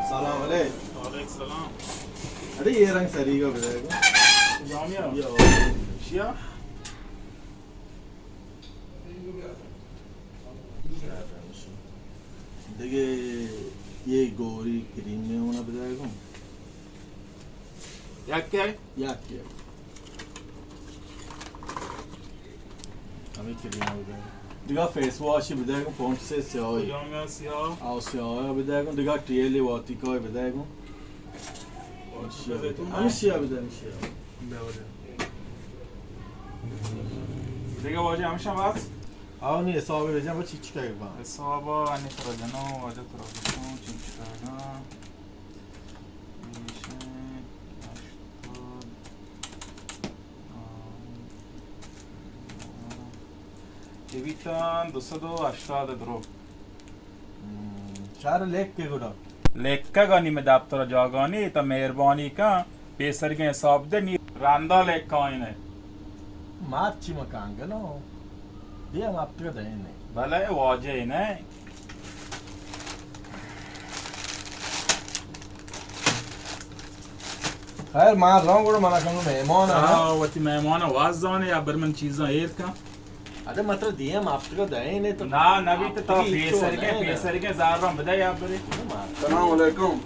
سلام علیک۔ وعلیک سلام۔ اڑے اے رنگ سریگا بدے گو۔ جامعہ؟ یا۔ شیا؟ دگہ اے گوری کریم نے ہونا بدے گو۔ یک کئے؟ یک کئے۔ ہمے کریم بدے گو۔ دگہ فیس واش بدے گو، پونچ سے سیاہی۔ کجام یا سیاہ؟ آو سیاہ بدے گو۔ دگہ ٹیلی واتی کا بدے گو۔ ہمشیا بدے، ہمشیا۔ دگہ واجہ ہمشہ بس؟ آو نی حساب بجن، بس چیچ کا با۔ حساب انی ترا جنو، واجہ ترا جنو، چیچ کا۔ اے بیتاں دو سد و ہشتاد درو۔ ہم، چار لیک کے گڑا۔ لیکگا نی مئے دپتر جاگانی، تا مہربانی کن، پیسرگیں حساب دے نی رندا لیکائینے۔ مارچی مکان گلو۔ دیم ہفتگا دئینے۔ بلے واجہ نے۔ خیر، ما روں گڑا، منا کمو مہمان آ۔ ہاں، وتی مہمان آ واز زانے، یا بر من چیزاں ایر کن۔ اڑے مطلب دیم ہفتگا دئینے تو۔ نا، نبی تو ہفتگی ہچو پیسرگیں، نہ۔ پیسرگیں زاراں بدے یا برے۔ سلام علیکم۔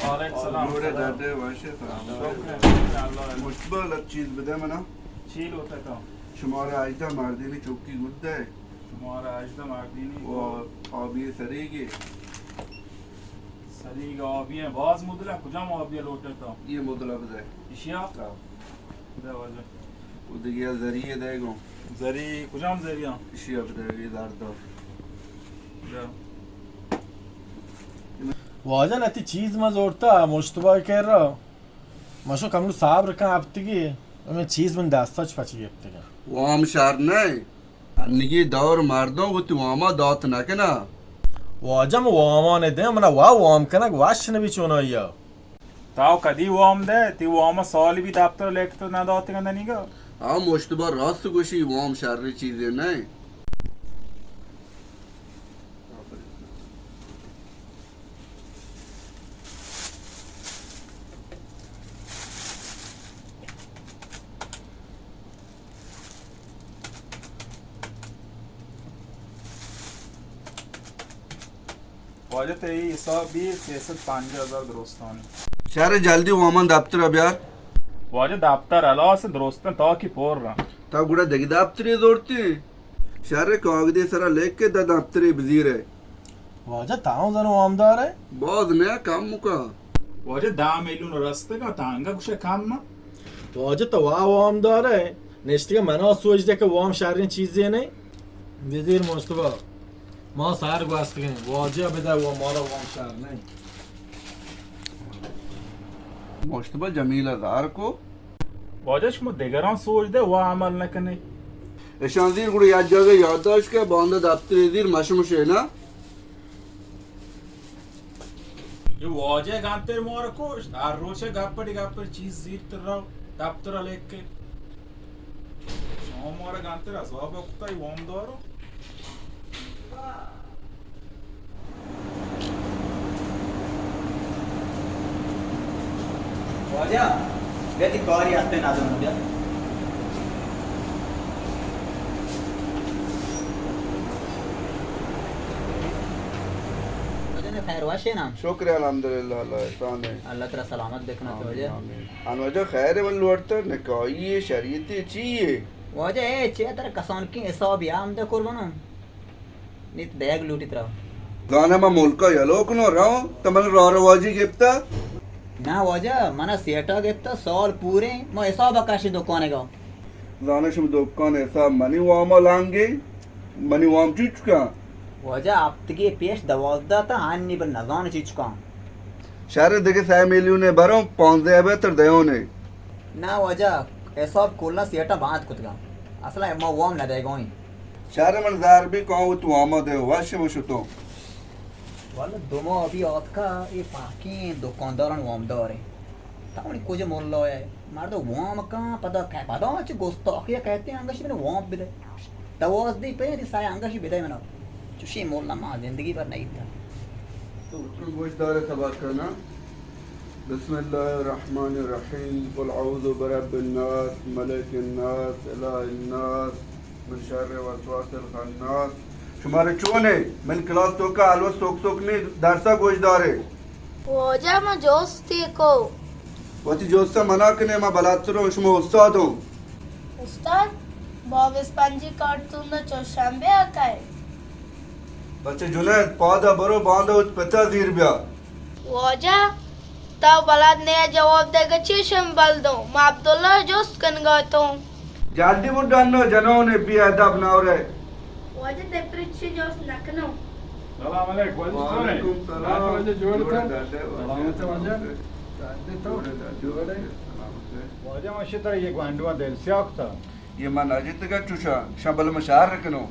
وعلیکم سلام۔ جوڑے سلام۔ ڈاڈے واشے سلام۔ شکر ہے، اللہ۔ مشتبہ لب چیز بدے منا۔ چی لوٹے تو؟ شمارا ہژدہ مردینی چوکی گڈ ہے۔ شمارا ہژدہ مردینی و آبی سریگے۔ سریگ آبی ہیں، باز مدل ہے، کجام آبی لوٹے تو؟ یہ مدل بدے۔ اشیا؟ ہاں۔ دے واجہ۔ و دگہ زری دے گو۔ زری، کجام زری ہاں؟ اشیا بدے، یہ دار دار۔ دے۔ واجہ نتی چیز ما زورتا، مشتبہ کر رہا۔ مشو کمو صبر کن ہفتگی، ہمے چیز من دستا چ پچ گپتگا۔ وام شر نہ۔ انگی دور مردم وتی واما دات نہ کنا۔ واجہ من واما نہ دیاں، منا وا وام کنگ وش نبی چونایا۔ تاو کدی وام دے؟ تی واما سال بی دپتر لیکت نہ داتگا دنیگا۔ آ مشتبہ راست گوشی، وام شر چیزے نہ۔ واجہ تئی حساب بی سیصد پنجاہ ہزار درستانی۔ شر، جلدی وامان دپتر بیار۔ واجہ دپتر ہلاس، درستن تاکی پر رن۔ تا گڑا دگہ دپترے زورتی؟ شر، کاگدے سرا لکھ کے دا دپترے بزیرے۔ واجہ تاؤں زنو وامدار ہے؟ باز نیا، کم مکا۔ واجہ دہ میلیون رستگا، تانگا گوشے کم ما۔ واجہ تو وا وامدار ہے، نشتگا منا سوچ دے کہ وام شریں چیزے نہیں۔ وزیر مشتبہ، ما سر گوستگیں، واجہ بدہ و مارا وام شر نہیں۔ مشتبہ جمیلہ زار کو۔ واجہ شما دگراں سوچ دے و عمل نہ کنے۔ اشان زیر گڑا یک جاگہ یادداشت کہ باندا دپترے زیر مشمشے نا۔ اے واجہ گانتر مارا کشت، ہر روچ گپڑی گپڑی چیز زیرت رو، دپتر لیکے۔ شما مارا گانتر عذاب کتا، اے وام دارو۔ واجہ، بیا تی کاری ہستے نادم بیا۔ واجہ، خیر وشے نا؟ شکر الحمدللہ، اللہ احسان ہے۔ اللہ ترا سلامت بکنات آمین، واجہ۔ آمین۔ ان واجہ خیر ہے، من لوٹتا نکاحی ہے، شریعتی چی ہے؟ واجہ اے چے تر کسان کی حساب یا ہم دے قربانوں۔ نیت دیگ لوٹی ترا۔ زانا ما ملکا یلو کنو رو، تو من را رواجی گپتا؟ نا واجہ، منا سیٹا گپتا، سال پورے، ما حساب کشی دکانے گا۔ زانا شما دکان حساب منی واما لانگے، منی وام چی چکا؟ واجہ ہفتگی پیش دوازدہ تا ہنی بل نزان چی چکا۔ شہر دگہ سہ میلیون برو، پانزدہ بہتر دیونے۔ نا واجہ، حساب کلا سیٹا باند کتگا۔ اصلا ما وام نہ دیگویں۔ شر من زر بی کاں وت وام دے، وش مہ شتوں۔ والا دو ماہ ابھی آتکا، اے پاکیں دکانداران وامدار ہے۔ تا منی کجا مولا ہے؟ مردو وام کاں، پدا کہ، پدا چہ گستاخی کہتے ہیں، انگشی من وام بدے۔ دوازدہ پہ دی سائے انگشی بدے منا۔ چوشی مولا ما زندگی بھر نہیں تھا۔ تو گوش دارے سبق کنا۔ بسم اللہ الرحمن الرحیم۔ قل اعوذ برب الناس، ملک الناس، الہ الناس، من شر الوسواس الخناس۔ شمارا چون اے؟ من کلاس توکا الوس سوک سوک نی، درسا گوش دارے۔ واجہ من جوستی کو۔ وتی جوستا منع کنے، ما بلاتروں، شما استادوں۔ استاد، باب اسپنجی کارٹون ءَ چوشنبے ءَ کئے؟ بچے جنید، پادا برو، باندا وت پتا زیر بیا۔ واجہ، تو بلد نیا جواب دے گا چی شم بلدوں؟ ما عبداللہ جست کنگا تو۔ جلدی بو ڈنو جنون بی ادب نورے۔ واجہ تے پرچی جست نکنو۔ سلام علیکم، واجہ چون ئے؟ وعلیکم سلام۔ واجہ جوڑ تو؟ جوڑ دادے، واجہ۔ سلامت واجہ؟ دادے تو؟ جوڑ دادے، جوڑ ئے؟ سلامت ئے۔ واجہ من شتر یہ گوانڈواں دل سیاہ کتا۔ یہ من اجتگا چوشا، شاں بل من شہر رکنو۔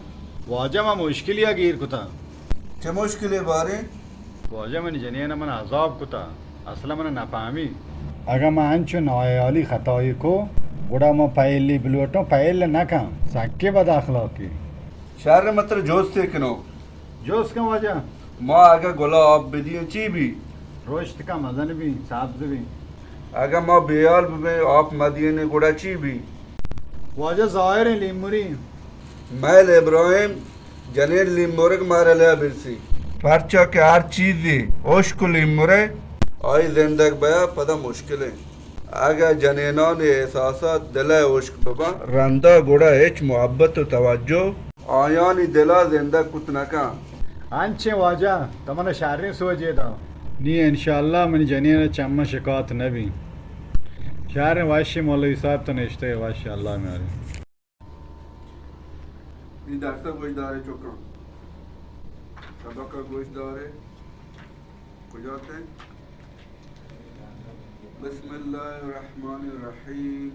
واجہ ما مشکلی ءَ گیر کتا۔ چہ مشکلے بارے؟ واجہ منی جنین من عذاب کتا، اصلا من نپامی۔ اگا ما انچو ناحیالی خطائی کو، گڑا ما پہلی بلوٹوں، پہل نہ کن، سکے بد اخلاقی۔ شہر متر جوستے کنو۔ جوست کن واجہ۔ ما اگہ گلا آپ بدییں چی بی؟ رشت کن، مزن بی، سبز بی۔ اگہ ما بیال ببیں، آپ مدینے گڑا چی بی؟ واجہ ظاہر ہیں لیموری۔ میل ابراہیم جنین لیمورگ مارا لیا برسی۔ پرچا کہ ہر چیزی اشک و لیمورے آئی زندگ بیا پدا مشکلیں۔ اگہ جنینانی احساسات دل ء اشک بباں رندا گڑا ہچ محبت و توجہ آیانی دلا زندگ کت نہ کن۔ انچیں واجہ، تو منا شریں سوجے داں۔ نی انشاءاللہ منی جنین ء چماں شکایت نہ بی۔ شریں، وش مولوی صاحب تو نشتہ ئے، وش اللہ میاری۔ نی درس ء گوش دارے چکاں۔ سبق ء گوش دارے۔ کجا تے؟ بسم اللہ الرحمن الرحیم۔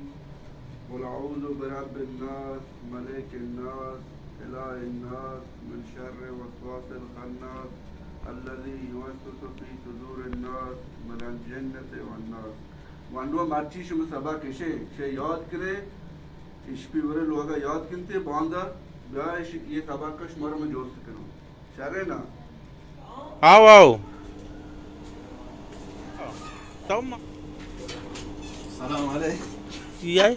قل اعوذ برب الناس، ملک الناس، الہ الناس، من شر الوسواس الخناس، الذی یوسوس فی صدور الناس، من الجنۃ والناس۔ وانڈو مرچی شما سبق اشے، شے یاد کرے، اشپی ورے لوگا یاد کنتے، باندا بیا اش، یہ سبق شمار من جوست کنو۔ شریں نا؟ آؤ، آؤ۔ تو ما- سلام علیکم۔ یہ آئے؟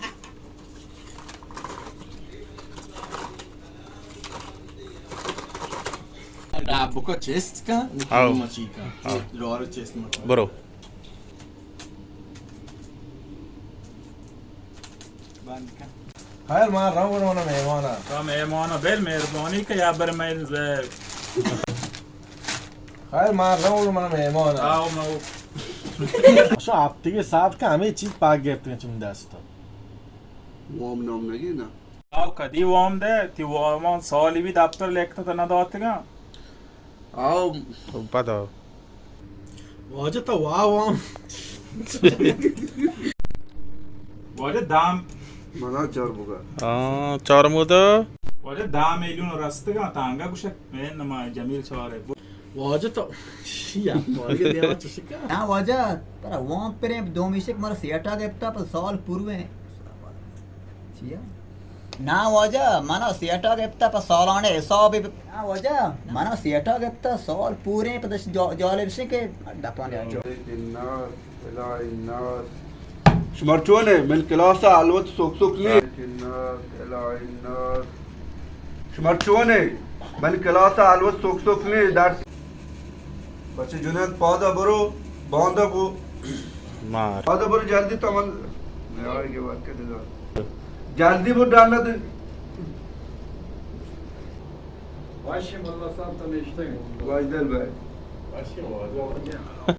ڈاب بکا چست کا، آؤ۔ مچی کا۔ آؤ۔ لوار چست مچی۔ برو۔ بند کن۔ خیر، ما رؤں گڑا منا مہمان ء۔ تو مہمان ء بل مہربانی کہ یا بر میں ز-، خیر، ما رؤں گڑا منا مہمان ء۔ آؤ، ما او۔ اشا ہفتگی ساعت کا ہمے چیز پاک گرتگ چم دست۔ وام نام نگی نا۔ آؤ کدی وام دے، تی وامان سالی بھی دفتر لکھتا تو نہ داتگا۔ آؤ۔ پدا۔ واجہ تو واہ واہ۔ واجہ دام۔ منا چار بگا۔ ہاں، چار مودا۔ واجہ دام میلیون رستگا تانگا گوشک میں نما جمیل چارے۔ واجہ تو شیا، واجہ دیما چشکا۔ نا واجہ، ترا وام پریں دومیشک مر سیٹا گپتا پر سال پورویں۔ چیا؟ نا واجہ، منا سیٹا گپتا پہ سالانہ حساب ب-، نا واجہ، منا سیٹا گپتا سال پوریں پہ دش-، جا-، جالب شے کہ دپان یا جو۔ شمار چون ہے؟ من کلاس الوت سوک سوک نہیں۔ شمار چون ہے؟ من کلاس الوت سوک سوک نہیں۔ درس بچے جنید، پادا برو، باندا بو۔ مار۔ پادا برو، جلدی تو من۔ جلدی برو، ڈن نہ دے۔ واشی ملا صاحب تو نشتگ۔ واجدل بھائی۔ واشی واجہ۔